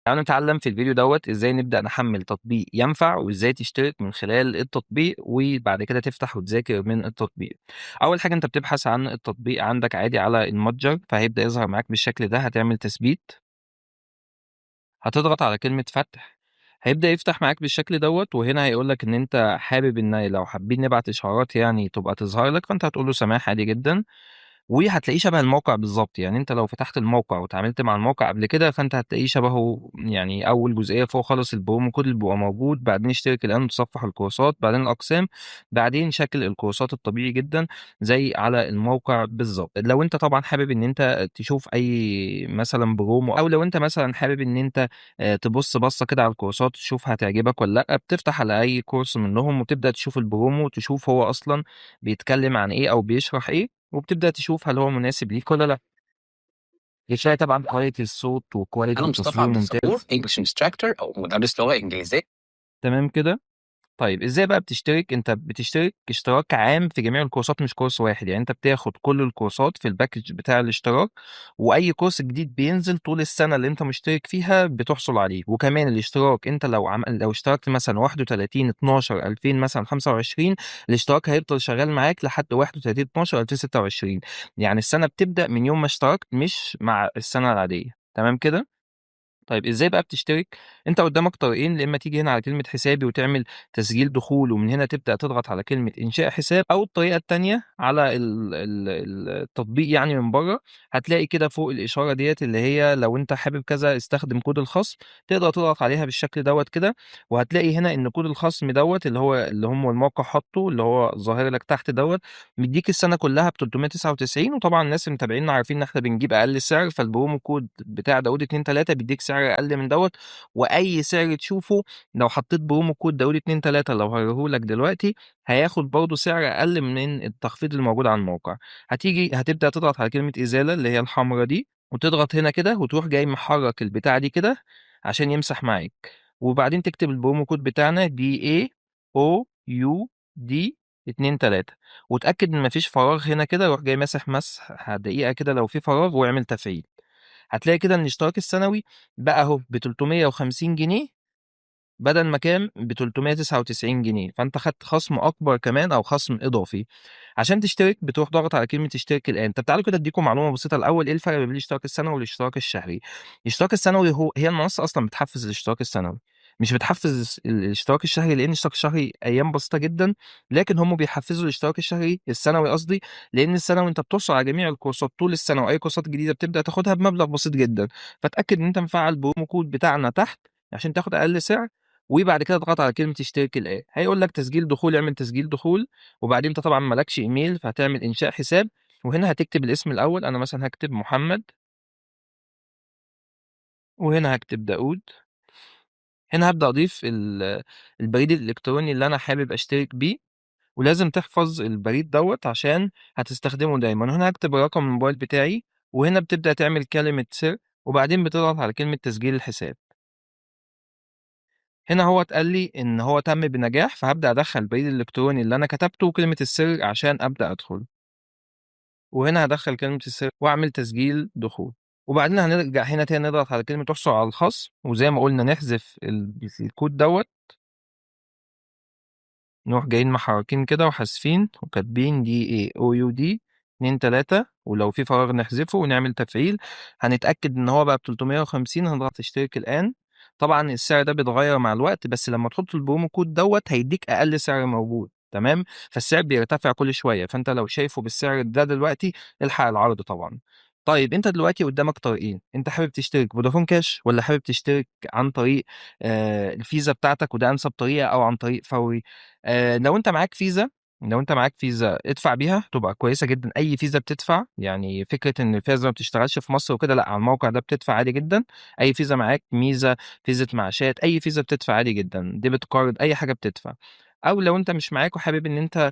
تعالوا نتعلم في الفيديو دوت ازاي نبدأ نحمل تطبيق ينفع، وازاي تشترك من خلال التطبيق، وبعد كده تفتح وتذاكر من التطبيق. اول حاجة انت بتبحث عن التطبيق عندك عادي على المتجر، فهيبدأ يظهر معاك بالشكل ده. هتعمل تثبيت، هتضغط على كلمة فتح، هيبدأ يفتح معاك بالشكل دوت. وهنا هيقول لك ان انت حابب ان لو حابين نبعت اشعارات يعني تبقى تظهر لك، فانت هتقول له سماح عادي جدا. وهتلاقيه شبه الموقع بالظبط، يعني انت لو فتحت الموقع وتعاملت مع الموقع قبل كده فانت هتلاقيه شبهه. يعني اول جزئية فوق خالص ال promo code اللي بيبقى موجود، بعدين اشترك الان وتصفح الكورسات، بعدين الاقسام، بعدين شكل الكورسات الطبيعي جدا زي على الموقع بالظبط. لو انت طبعا حابب ان انت تشوف اي مثلا برومو، او لو انت مثلا حابب ان انت تبص بصة كده على الكورسات تشوف هتعجبك ولا لا، بتفتح على اي كورس منهم وتبدا تشوف البرومو وتشوف هو اصلا بيتكلم عن ايه او بيشرح ايه، وبتبدأ تشوف هل هو مناسب ليك ولا لا. يشتغل طبعا quality الصوت و quality انا مصطفى التصوير عبد الصبور، ممتاز. English instructor او مدرس لغة انجليزية. تمام كده. طيب ازاي بقى بتشترك؟ انت بتشترك اشتراك عام في جميع الكورسات مش كورس واحد، يعني انت بتاخد كل الكورسات في ال package بتاع الاشتراك، واي كورس جديد بينزل طول السنة اللي انت مشترك فيها بتحصل عليه. وكمان الاشتراك انت لو اشتركت مثلا 31/12/2000 مثلا 25، الاشتراك هيفضل شغال معاك لحد 31/12/2026، يعني السنة بتبدا من يوم ما اشتركت مش مع السنة العادية. تمام كده. طيب ازاي بقى بتشترك؟ انت قدامك طريقين، يا اما تيجي هنا على كلمة حسابي وتعمل تسجيل دخول ومن هنا تبدا تضغط على كلمة انشاء حساب، او الطريقة الثانية على التطبيق يعني من بره هتلاقي كده فوق الاشارة ديت اللي هي لو انت حابب كذا استخدم كود الخصم، تقدر تضغط عليها بالشكل دوت كده، وهتلاقي هنا ان كود الخصم دوت اللي هو اللي هم الموقع حاطه اللي هو ظاهر لك تحت دوت مديك السنة كلها ب 399. وطبعا الناس اللي متابعينا عارفين ان احنا بنجيب اقل سعر، فال promo code بتاع داود 2 3 بيديك سعر اقل من دوت، واي سعر تشوفه لو حطيت promo code داود 2 3 لو هوريهولك دلوقتي هياخد برضه سعر اقل من التخفيض الموجود على الموقع. هتبدا تضغط على كلمة ازالة اللي هي الحمراء دي، وتضغط هنا كده وتروح جاي محرك البتاعه دي كده عشان يمسح معاك، وبعدين تكتب ال promo code بتاعنا DAOUD 2 3، وتأكد إن مفيش فراغ هنا كده، روح جاي ماسح مسح دقيقة كده لو في فراغ واعمل تفعيل. هتلاقي كده إن الاشتراك السنوي بقى أهو ب 350 جنيه بدل ما كان ب 399 جنيه، فأنت خدت خصم أكبر كمان أو خصم إضافي. عشان تشترك بتروح ضاغط على كلمة اشترك الآن. طب تعالوا كده أديكم معلومة بسيطة الأول، إيه الفرق بين الاشتراك السنوي والاشتراك الشهري؟ الاشتراك السنوي هي المنصة أصلا بتحفز الاشتراك السنوي، مش بتحفز الاشتراك الشهري، لأن الاشتراك الشهري أيام بسيطة جدا، لكن هم بيحفزوا الاشتراك الشهري السنوي قصدي، لأن السنوي أنت بتحصل على جميع الكورسات طول السنة، وأي كورسات جديدة بتبدأ تاخدها بمبلغ بسيط جدا. فتأكد إن أنت مفعل promo code بتاعنا تحت عشان تاخد أقل سعر، وبعد كده اضغط على كلمة اشترك الآن، هيقول لك تسجيل دخول، اعمل تسجيل دخول، وبعدين انت طبعا مالكش ايميل فهتعمل انشاء حساب، وهنا هتكتب الاسم الاول، انا مثلا هكتب محمد، وهنا هكتب داود، هنا هبدأ اضيف البريد الالكتروني اللي انا حابب اشترك بيه، ولازم تحفظ البريد دوت عشان هتستخدمه دايما. هنا هكتب رقم الموبايل بتاعي، وهنا بتبدأ تعمل كلمة سر، وبعدين بتضغط على كلمة تسجيل الحساب. هنا هو اتقال لي إن هو تم بنجاح، فهبدأ أدخل البريد الإلكتروني اللي أنا كتبته وكلمة السر عشان أبدأ أدخل. وهنا هدخل كلمة السر وأعمل تسجيل دخول، وبعدين هنرجع هنا تاني نضغط على كلمة احصل على الخصم، وزي ما قلنا نحذف الكود دوت، نروح جايين محركين كده وحاسفين وكاتبين DAOUD 2 3، ولو في فراغ نحذفه ونعمل تفعيل. هنتأكد إن هو بقى ب 350، هنضغط اشترك الآن. طبعا السعر ده بيتغير مع الوقت، بس لما تحط ال promo code دوت هيديك اقل سعر موجود. تمام، فالسعر بيرتفع كل شوية، فانت لو شايفه بالسعر ده دلوقتي الحق العرض طبعا. طيب انت دلوقتي قدامك طريقين، انت حابب تشترك فودافون كاش ولا حابب تشترك عن طريق الفيزا بتاعتك، وده انسب طريقه، او عن طريق فوري. لو انت معاك فيزا ادفع بيها تبقى كويسة جدا. اي فيزا بتدفع، يعني فكرة ان الفيزا ما بتشتغلش في مصر وكده، لا، على الموقع ده بتدفع عادي جدا. اي فيزا معاك، ميزة، فيزا معاشات، اي فيزا بتدفع عادي جدا، debit card، اي حاجة بتدفع. او لو انت مش معاك وحابب ان انت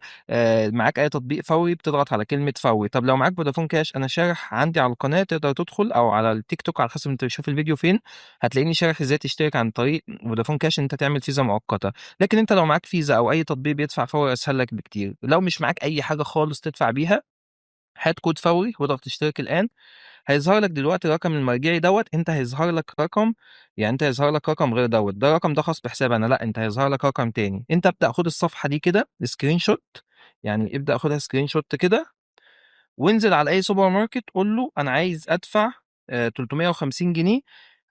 معاك اي تطبيق فوري، بتضغط على كلمة فوري. طب لو معاك فودافون كاش، انا شارح عندي على القناة، تقدر تدخل، او على التيك توك على حسب انت بتشوف الفيديو فين، هتلاقيني شارح ازاي تشترك عن طريق فودافون كاش ان انت تعمل فيزا مؤقتة. لكن انت لو معاك فيزا او اي تطبيق بيدفع فوري اسهل لك بكتير. لو مش معاك اي حاجة خالص تدفع بيها، هات كود فوري واضغط اشترك الآن. هيظهر لك دلوقتي الرقم المرجعي دوّة، أنت هيظهر لك رقم، يعني أنت هيظهر لك رقم غير دوّة، ده الرقم ده خاص بحسابي أنا، لأ أنت هيظهر لك رقم تاني. أنت ابدأ خُد الصفحة دي كده screenshot، يعني ابدأ خُدها screenshot كده وانزل على أي سوبر ماركت قُل له أنا عايز أدفع 350 جنيه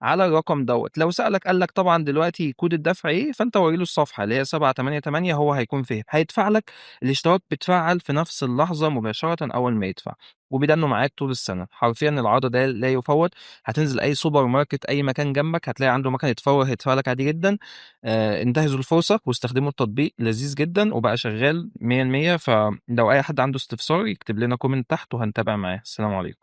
على الرقم دوّة. لو سألك قال لك طبعًا دلوقتي كود الدفع إيه، فأنت ورّي له الصفحة اللي هي 788، هو هيكون فِهِم، هيدفع لك. الاشتراك بيتفعّل في نفس اللحظة مباشرةً أول ما يدفع، وبيدنّه معاك طول السنة. حرفيًا العرض ده لا يفوّت. هتنزل أي سوبر ماركت أي مكان جنبك هتلاقي عنده مكنة فوري هيدفع لك عادي جدًا. انتهزوا الفرصة واستخدموا التطبيق، لذيذ جدًا وبقى شغال 100%. فلو أي حد عنده استفسار يكتب لنا comment تحت وهنتابع معاه. السلام عليكم.